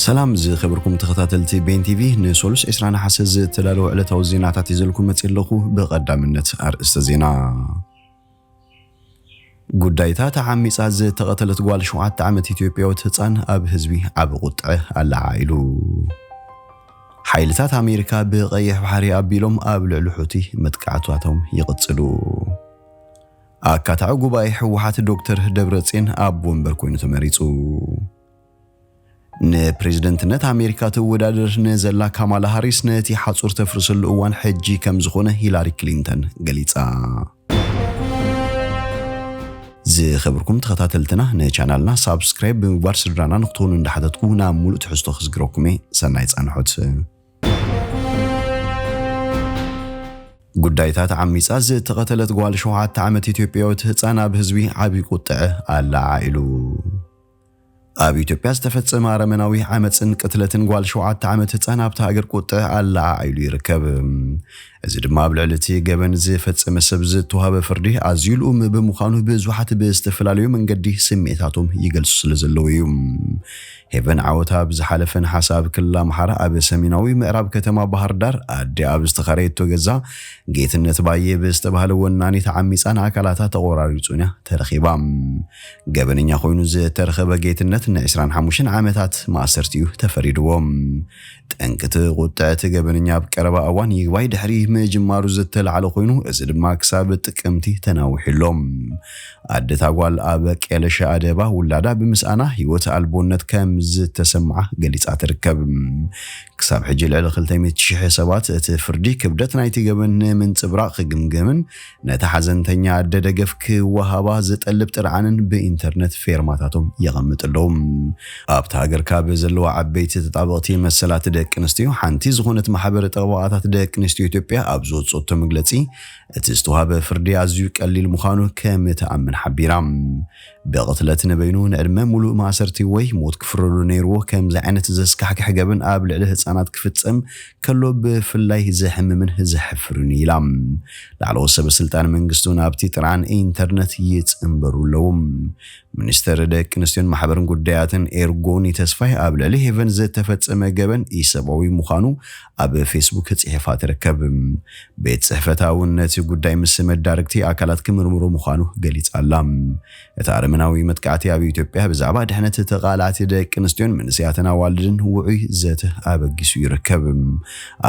ሰላም ዝኸበርኩም ተኸታተልቲ ቤን ቲቪ፣ ንሶሉስ ዕስራ ነሓሰ ዝተዳለወ ዕለታዊ ዜናታት ይዘልኩም መጽእ ኣለኹ። ብቐዳምነት ኣርእስተ ዜና። ጉዳይታ ተዓሚጻ ዝተቐተለት ጓል ሸውዓተ ዓመት ኢትዮጵያዊት ህጻን ኣብ ህዝቢ ዓቢ ቁጥዐ ኣለዓዒሉ። ሓይልታት ኣሜሪካ ብቐይሕ ባሕሪ ኣቢሎም ኣብ ልዕሊ ሑቲ መጥቃዕታቶም ይቕጽሉ። ኣካታዒ ጉባኤ ህወሓት ዶክተር ደብረጽዮን ኣቦ ወንበር ኮይኑ ተመሪጹ። ንፕሬዝደንትነት ኣሜሪካ ትወዳደር ንዘላ ካማላ ሃሪስ ነቲ ሓጹር ተፍርሰሉ እዋን ሕጂ ከም ዝኾነ ሂላሪ ክሊንተን ገሊጻ። ዝኸበርኩም ተኸታተልትና፣ ንቻናልና ሳብስክራይብ ብምግባር ስድራና ንክትኾኑ እንዳሓተትኩ ናብ ሙሉእ ትሕዝቶ ክዝግረኩም እየ። ሰናይ ጻንሖት። ጉዳይታ ተዓሚጻ ዝተቐተለት ጓል ሸውዓተ ዓመት ኢትዮጵያዊት ህጻን ኣብ ህዝቢ ዓቢ ቁጥዐ ኣለዓዒሉ። ኣብ ኢትዮጵያ ዝተፈጸመ ኣረመናዊ ዓመጽን ቅትለትን ጓል ሸውዓተ ዓመት ህጻን ኣብታ ሃገር ቁጥዐ ኣለዓዒሉ ይርከብ። እዚ ድማ ኣብ ልዕሊ እቲ ገበን ዝፈጸመ ሰብ ዝተዋህበ ፍርዲ ኣዝዩ ልኡም ብምዃኑ ብዙሓት ብዝተፈላለዩ መንገዲ ስምዒታቶም ይገልጹ ስለ ዘለዉ እዩ። ሄቨን ዓወት ኣብ ዝሓለፈ ነሓሰ ኣብ ክልል ኣምሓራ ኣብ ሰሜናዊ ምዕራብ ከተማ ባህር ዳር ኣደ ኣብ ዝተኻረየቶ ገዛ ጌትነት ባየ ብዝተባህለ ወናኒ ተዓሚጻ ንኣካላታ ተቖራሪጹን እያ ተረኺባ። ገበነኛ ኮይኑ ዝተረኸበ ጌትነት ን ዕስራን ሓሙሽተን ዓመታት ማእሰርቲ እዩ ተፈሪድዎ። ጠንቂ እቲ ቁጥዐ እቲ ገበነኛ ኣብ ቀረባ እዋን ይግባይ ድሕሪ ምጅማሩ ዝተላዕለ ኮይኑ፣ እዚ ድማ ክሳብ ጥቅምቲ ተናዊሑ ኣሎ። ኣደ እታ ጓል ኣብ ቀለሸ ኣደባ ውላዳ ብምስኣና ህይወት ኣልቦነት ከም ዝተሰምዓ ገሊጻ ትርከብ። ክሳብ ሕጂ ልዕሊ ክልተ ሚእቲ ሽሕ ሰባት እቲ ፍርዲ ክብደት ናይቲ ገበን ንምንጽብራቕ ክግምገምን ነታ ሓዘንተኛ ኣደ ደገፍ ክወሃባ ዝጠልብ ጥርዓንን ብኢንተርነት ፌርማታቶም የቐምጥ ኣለዉ። ኣብታ ሃገር ካብ ዘለዋ ዓበይቲ ተጣበቕቲ መሰላት ደቂ ኣንስትዮ ሓንቲ ዝኾነት ማሕበር ጠበቓታት ደቂ ኣንስትዮ ኢትዮጵያ ኣብ ዝወጽኦቶ መግለጺ፣ እቲ ዝተዋህበ ፍርዲ ኣዝዩ ቀሊል ምዃኑ ከም እትኣምን ሓቢራ። ብቕትለት ንበይኑ ንዕድመ ሙሉእ ማእሰርቲ ወይ ሞት ክፍረዶ ነይርዎ። ከምዚ ዓይነት ዘስካሕክሕ ገበን ኣብ ልዕሊ ህጻናት ክፍጸም ከሎ ብፍላይ ዘሕምምን ዘሕፍርን ኢላ። ላዕለዎት ሰበ ስልጣን መንግስቲ እውን ኣብቲ ጥርዓን ኢንተርነት ይጽንበሩ ኣለዉ። ሚኒስተር ደቂ ኣንስትዮን ማሕበርን ጉዳያትን ኤርጎኒ ተስፋይ ኣብ ልዕሊ ሄቨን ዝተፈጸመ ገበን ኢሰብኣዊ ምዃኑ ኣብ ፌስቡክ ጽሒፋ ትርከብ። ቤት ጽሕፈታ እውን ነቲ ጉዳይ ምስ መዳርግቲ ኣካላት ክምርምሮ ምዃኑ ገሊጻ ኣላ። እቲ ኣረመናዊ መጥቃዕቲ ኣብ ኢትዮጵያ ብዛዕባ ድሕነት ተቓላዕቲ ደቂ ኣንስትዮን መንእሰያትን ኣዋልድን ውዑይ ዘተ ኣበጊሱ ይርከብ።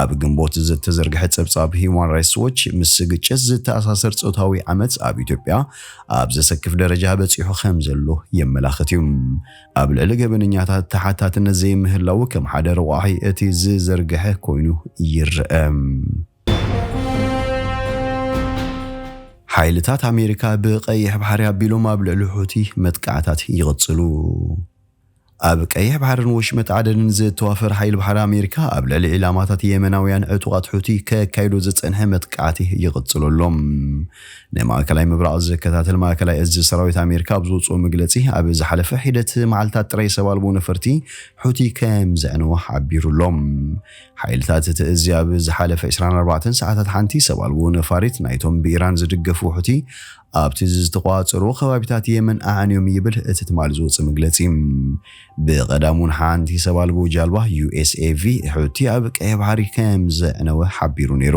ኣብ ግንቦት ዝተዘርግሐ ጸብጻብ ሂዩማን ራይትስ ዎች፣ ምስ ግጭት ዝተኣሳሰር ጾታዊ ዓመጽ ኣብ ኢትዮጵያ ኣብ ዘሰክፍ ደረጃ በጺሑ ከም ዘሎ የመላኽት እዩ። ኣብ ልዕሊ ገበነኛታት ተሓታትነት ዘይምህላዉ ከም ሓደ ረቋሒ እቲ ዝዘርግሐ ኮይኑ ይረአ። ሓይልታት ኣሜሪካ ብቐይሕ ባሕሪ ኣቢሎም ኣብ ልዕሊ ሑቲ መጥቃዕታት ይቕጽሉ። ኣብ ቀይሕ ባሕርን ወሽመጥ ዓደንን ዝተዋፈረ ሓይሊ ባሕሪ ኣሜሪካ ኣብ ልዕሊ ዒላማታት የመናውያን ዕጡቓት ሑቲ ከካይዶ ዝጸንሐ መጥቃዕቲ ይቕጽሉ ኣሎ። ንማእከላይ ምብራቕ ዝከታተል ማእከላይ እዚ ሰራዊት ኣሜሪካ ኣብ ዝወጽኦ መግለጺ፣ ኣብ ዝሓለፈ ሒደት መዓልታት ጥራይ ሰብ ኣልቦ ነፈርቲ ሑቲ ከም ዘዕነወ ሓቢሩ ኣሎ። ሓይልታት እቲ እዚ ኣብ ዝሓለፈ ዕስራን ኣርባዕተን ሰዓታት ሓንቲ ሰብ ኣልቦ ነፋሪት ናይቶም ብኢራን ዝድገፉ ሑቲ ኣብቲ ዝተቋጸሩ ከባቢታት የመን ኣዕንዮም ይብል እቲ ትማሊ ዝወጸ መግለጺ። ብቐዳሙን ሓንቲ ሰብ ኣልቦ ጃልባ ዩ ኤስ ኤ ቪ ሑቲ ኣብ ቀይሕ ባሕሪ ከም ዘዕነወ ሓቢሩ ነይሩ።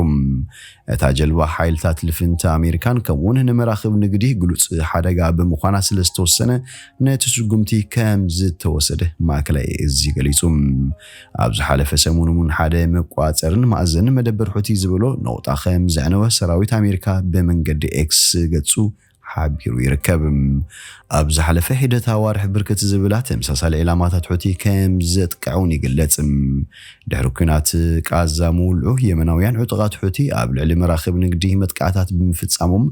እታ ጀልባ ሓይልታት ልፍንቲ ኣሜሪካን ከምኡውን ንመራኽብ ንግዲ ግሉጽ ሓደጋ ብምዃና ስለ ዝተወሰነ ነቲ ስጉምቲ ከም ዝተወሰደ ማእከላይ እዚ ገሊጹ። ኣብ ዝሓለፈ ሰሙን እውን ሓደ መቋጸርን መኣዘንን መደበር ሑቲ ዝበሎ ነቑጣ ከም ዘዕነወ ሰራዊት ኣሜሪካ ብመንገዲ ኤክስ ገጹ ሓቢሩ ይርከብ። ኣብ ዝሓለፈ ሒደት ኣዋርሕ ብርክት ዝብላ ተመሳሳሊ ዒላማታት ሑቲ ከም ዘጥቅዐውን ይግለጽ። ድሕሪ ኲናት ቃዛ ምውልዑ፣ የመናውያን ዕጡቓት ሑቲ ኣብ ልዕሊ መራኽብ ንግዲ መጥቃዕታት ብምፍጻሞም፣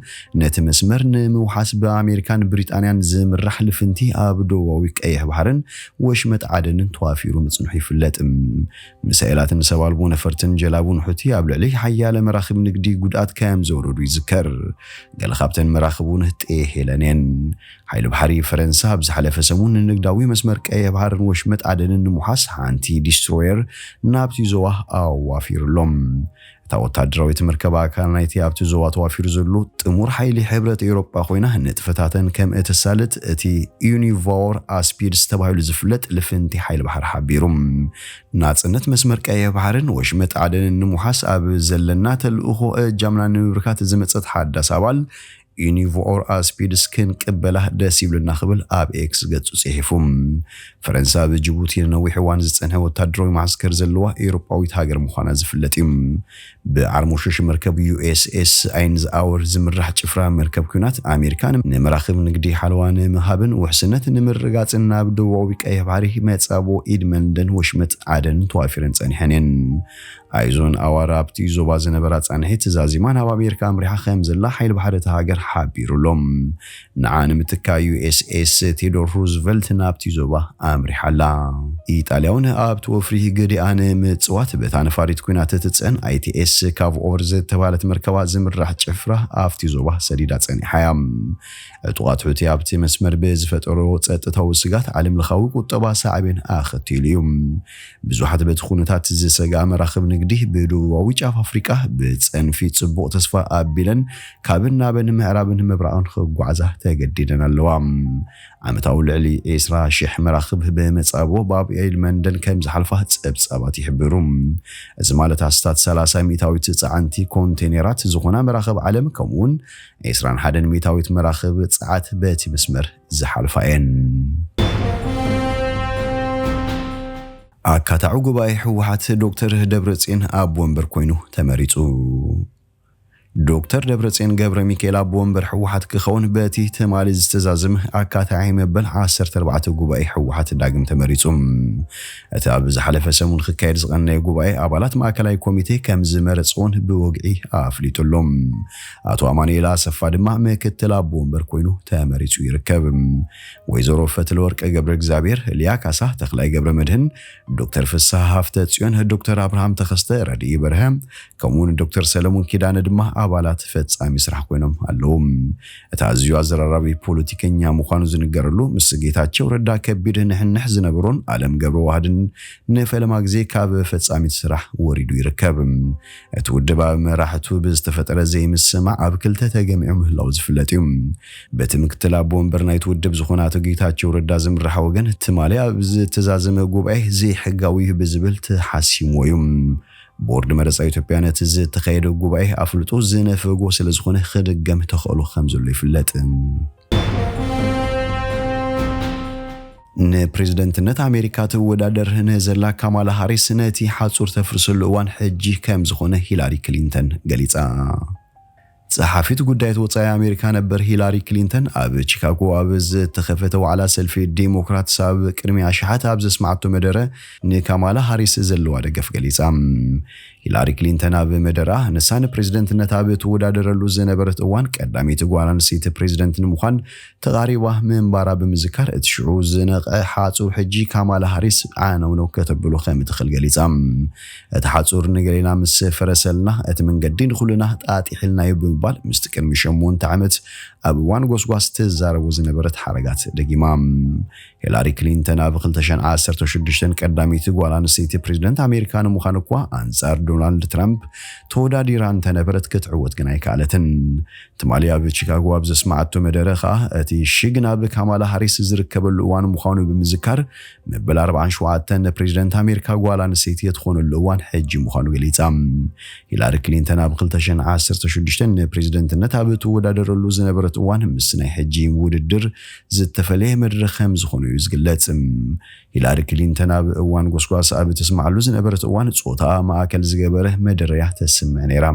ነቲ መስመር ንምውሓስ ብኣሜሪካን ብሪጣንያን ዝምራሕ ልፍንቲ ኣብ ደቡባዊ ቀይሕ ባሕርን ወሽመጥ ዓደንን ተዋፊሩ ምጽንሑ ይፍለጥ። ሚሳኤላትን ሰብ ኣልቦ ነፈርትን ጀላቡን ሑቲ ኣብ ልዕሊ ሓያለ መራኽብ ንግዲ ጉድኣት ከም ዘውረዱ ይዝከር። ገለ ካብተን መራኽብ እውን ጤሄለን እየን። ሓይሊ ባሕሪ ፈረንሳ ኣብ ዝሓለፈ ሰሙን ንንግዳዊ መስመር ቀይሕ ባሕርን ወሽመጥ ዓደንን ንምውሓስ ሓንቲ ዲስትሮየር ናብቲ ዞባ ኣዋፊሩ ኣሎ። እታ ወታደራዊት መርከብ ኣካል ናይቲ ኣብቲ ዞባ ተዋፊሩ ዘሎ ጥሙር ሓይሊ ሕብረት ኤውሮጳ ኮይና፣ ንጥፈታተን ከም እተሳልጥ እቲ ዩኒቮር ኣስፒድስ ተባሂሉ ዝፍለጥ ልፍንቲ ሓይሊ ባሕሪ ሓቢሩ። ናጽነት መስመር ቀይሕ ባሕርን ወሽመጥ ዓደንን ንምውሓስ ኣብ ዘለና ተልእኾ እጃምና ንምብርካት ዝመጸት ሓዳስ ኣባል ዩኒቮር ኣስፒድስ ክንቅበላ ደስ ይብልና ክብል ኣብ ኤክስ ገጹ ጽሒፉ። ፈረንሳ ኣብ ጅቡቲ ንነዊሕ እዋን ዝጸንሐ ወታደራዊ መዓስከር ዘለዋ ኤውሮጳዊት ሃገር ምዃና ዝፍለጥ እዩ። ብዓርሞሽሽ መርከብ ዩ ኤስ ኤስ ኣይንዝኣወር ዝምራሕ ጭፍራ መርከብ ኲናት ኣሜሪካ ንመራኽብ ንግዲ ሓለዋ ንምሃብን ውሕስነት ንምርግጋጽን ናብ ደቡባዊ ቀይሕ ባሕሪ መጻብቦ ኢድ መንደን ወሽመጥ ዓደን ተዋፊረን ጸኒሐን እየን። ኣይዞን ኣዋር ኣብቲ ዞባ ዝነበራ ጻንሒት ዛዚማ ናብ ኣሜሪካ ኣምሪሓ ከም ዘላ ሓይሊ ባሕሪ እታ ሃገር ሓቢሩ ኣሎ። ንዓ ንምትካእ ዩ ኤስ ኤስ ቴዎዶር ሩዝቨልት ናብቲ ዞባ ኣምሪሓ ኣላ። ኢጣልያ እውን ኣብቲ ወፍሪ ገዲኣ ንምጽዋት በታ ነፋሪት ኲናት እትጸን ኣይ ቲ ኤስ ካቭኦር ዝተባህለት መርከባ ዝምራሕ ጭፍራ ኣብቲ ዞባ ሰዲዳ ጸኒሓ እያ። ዕጡቓት ሑቲ ኣብቲ መስመር ብዝፈጠሮ ጸጥታዊ ስጋት ዓለምለኻዊ ቁጠባ ሳዕቤን ኣኸቲሉ እዩ። ብዙሓት በቲ ኩነታት ዝሰግኣ መራኽብ ንግዲ ብደቡባዊ ጫፍ ኣፍሪቃ ብጸንፊ ጽቡቕ ተስፋ ኣቢለን ካብን ናብን ምዕራብን ምብራቕን ክጓዓዛ ተገዲደን ኣለዋ። ዓመታዊ ልዕሊ ዕስራ ሽሕ መራኽብ ብመጻብቦ ባብ ኤል መንደን ከም ዝሓልፋ ጸብጻባት ይሕብሩ። እዚ ማለት ኣስታት ሰላሳ ሚእታዊት ጸዓንቲ ኮንቴነራት ዝኾና መራኽብ ዓለም፣ ከምኡውን ዕስራን ሓደን ሚእታዊት መራኽብ ጸዓት በቲ መስመር ዝሓልፋ እየን። ኣካታዒ ጉባኤ ህወሓት ዶክተር ደብረጽዮን ኣቦ ወንበር ኮይኑ ተመሪጹ። ዶክተር ደብረጽዮን ገብረ ሚካኤል ኣቦ ወንበር ህወሓት ክኸውን በቲ ትማሊ ዝተዛዘመ ኣካታዒ መበል ዓሰርተ ኣርባዕተ ጉባኤ ህወሓት ዳግም ተመሪጹ። እቲ ኣብ ዝሓለፈ ሰሙን ክካየድ ዝቐነየ ጉባኤ ኣባላት ማእከላይ ኮሚቴ ከም ዝመረጽዎን ብወግዒ ኣፍሊጡ ኣሎ። ኣቶ ኣማኑኤል ኣሰፋ ድማ ምክትል ኣቦ ወንበር ኮይኑ ተመሪጹ ይርከብ። ወይዘሮ ፈትለወርቅ ገብረ እግዚኣብሔር፣ ሊያ ካሳ፣ ተኽላይ ገብረ መድህን፣ ዶክተር ፍስሃ ሃፍተ ጽዮን፣ ዶክተር ኣብርሃም ተኸስተ፣ ረድኢ በርሀ፣ ከምኡውን ዶክተር ሰለሙን ኪዳነ ድማ ኣባላት ፈጻሚ ስራሕ ኮይኖም ኣለዉ። እቲ ኣዝዩ ኣዘራራቢ ፖለቲከኛ ምዃኑ ዝንገረሉ፣ ምስ ጌታቸው ረዳ ከቢድ ንሕንሕ ዝነበሮን ኣለም ገብረ ዋህድን ንፈለማ ግዜ ካብ ፈጻሚት ስራሕ ወሪዱ ይርከብ። እቲ ውድብ ኣብ መራሕቱ ብዝተፈጠረ ዘይምስማዕ ኣብ ክልተ ተገሚዑ ምህላው ዝፍለጥ እዩ። በቲ ምክትል ኣቦ ወንበር ናይቲ ውድብ ዝኾነ ኣቶ ጌታቸው ረዳ ዝምራሕ ወገን፣ ትማሊ ኣብ ዝተዛዘመ ጉባኤ ዘይሕጋዊ እዩ ብዝብል ተሓሲምዎ እዩ። ቦርድ መረጻ ኢትዮጵያ ነቲ ዝተኻየደ ጉባኤ ኣፍልጦ ዝነፈጎ ስለ ዝኾነ ክድገም ተኽእሎ ከም ዘሎ ይፍለጥ። ንፕሬዝደንትነት ኣሜሪካ ትወዳደር ንዘላ ካማላ ሃሪስ ነቲ ሓጹር ተፍርሰሉ እዋን ሕጂ ከም ዝኾነ ሂላሪ ክሊንተን ገሊጻ። ጸሓፊት ጉዳያት ወጻኢ ኣሜሪካ ነበር ሂላሪ ክሊንተን ኣብ ቺካጎ ኣብ ዝተኸፈተ ዋዕላ ሰልፊ ዲሞክራትስ ኣብ ቅድሚ ኣሽሓት ኣብ ዘስማዓቶ መደረ ንካማላ ሃሪስ ዘለዋ ደገፍ ገሊጻ። ሂላሪ ክሊንተን ኣብ መደራ ንሳ ንፕሬዝደንትነት ኣብ ትወዳደረሉ ዝነበረት እዋን ቀዳመይቲ ጓል ኣንስተይቲ ፕሬዝደንት ንምዃን ተቓሪባ ምንባራ ብምዝካር፣ እቲ ሽዑ ዝነቕዐ ሓጹር ሕጂ ካማላ ሃሪስ ዓነውነው ከተብሎ ከም ትኽእል ገሊጻ። እቲ ሓጹር ንገሌና ምስ ፈረሰልና፣ እቲ መንገዲ ንኹልና ጣጢሕልና እዩ ብምባል ምስቲ ቅድሚ ሸሞንተ ዓመት ኣብ እዋን ጎስጓስ ትዛረቦ ዝነበረት ሓረጋት ደጊማ። ሂላሪ ክሊንተን ኣብ ክልተ ሽሕን ዓሰርተ ሽዱሽተን ቀዳመይቲ ጓል ኣንስተይቲ ፕሬዝደንት ኣሜሪካ ንምዃን እኳ ኣንጻር ዶናልድ ትራምፕ ተወዳዲራ እንተነበረት ክትዕወት ግን ኣይከኣለትን። ትማሊ ኣብ ቺካጎ ኣብ ዘስማዓቶ መደረ ከኣ እቲ ሽግ ናብ ካማላ ሃሪስ ዝርከበሉ እዋን ምዃኑ ብምዝካር መበል ኣርባዓን ሸውዓተን ፕሬዝደንት ኣሜሪካ ጓል ኣንስተይቲ እትኾነሉ እዋን ሕጂ ምዃኑ ገሊጻ። ሂላሪ ክሊንተን ኣብ ክልተ ሽሕን ዓሰርተ ሽዱሽተን ንፕሬዝደንትነት ኣብ ትወዳደረሉ ዝነበረት እዋን ምስ ናይ ሕጂ ውድድር ዝተፈለየ መድረኽ ከም ዝኾነ እዩ ዝግለጽ። ሂላሪ ክሊንተን ኣብ እዋን ጎስጓስ ኣብ ትስማዓሉ ዝነበረት እዋን ጾታኣ ማእከል ዝገበረ መደረያ ተስምዕ ነይራ።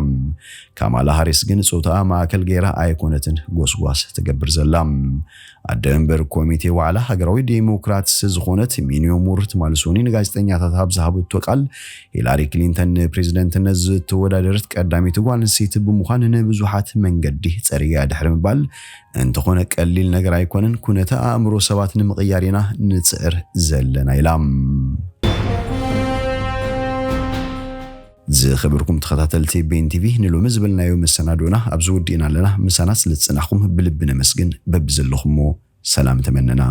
ካማላ ሃሪስ ግን ጾታኣ ማእከል ገይራ ኣይኮነትን ጎስጓስ ትገብር ዘላ። ኣደ መንበር ኮሚቴ ዋዕላ ሃገራዊ ዴሞክራትስ ዝኾነት ሚኒዮ ሙር ትማሊ ሶኒ ንጋዜጠኛታት ኣብ ዝሃበቶ ቃል፣ ሂላሪ ክሊንተን ንፕሬዝደንትነት ዝተወዳደረት ቀዳመይቲ ጓል ኣንስተይቲ ብምዃን ንብዙሓት መንገዲ ጸሪጋ ድሕሪ ምባል፣ እንተኾነ ቀሊል ነገር ኣይኮነን፣ ኩነተ ኣእምሮ ሰባት ንምቕያር ኢና ንጽዕር ዘለና ኢላ። ዝኸበርኩም ተኸታተልቲ ቤን ቲቪ፣ ንሎሚ ዝበልናዮ መሰናዶና ኣብዚ ወዲእና ኣለና። ምሳና ስለ ዝጸናሕኩም ብልቢ ነመስግን። በብዘለኹሞ ሰላም ተመነና።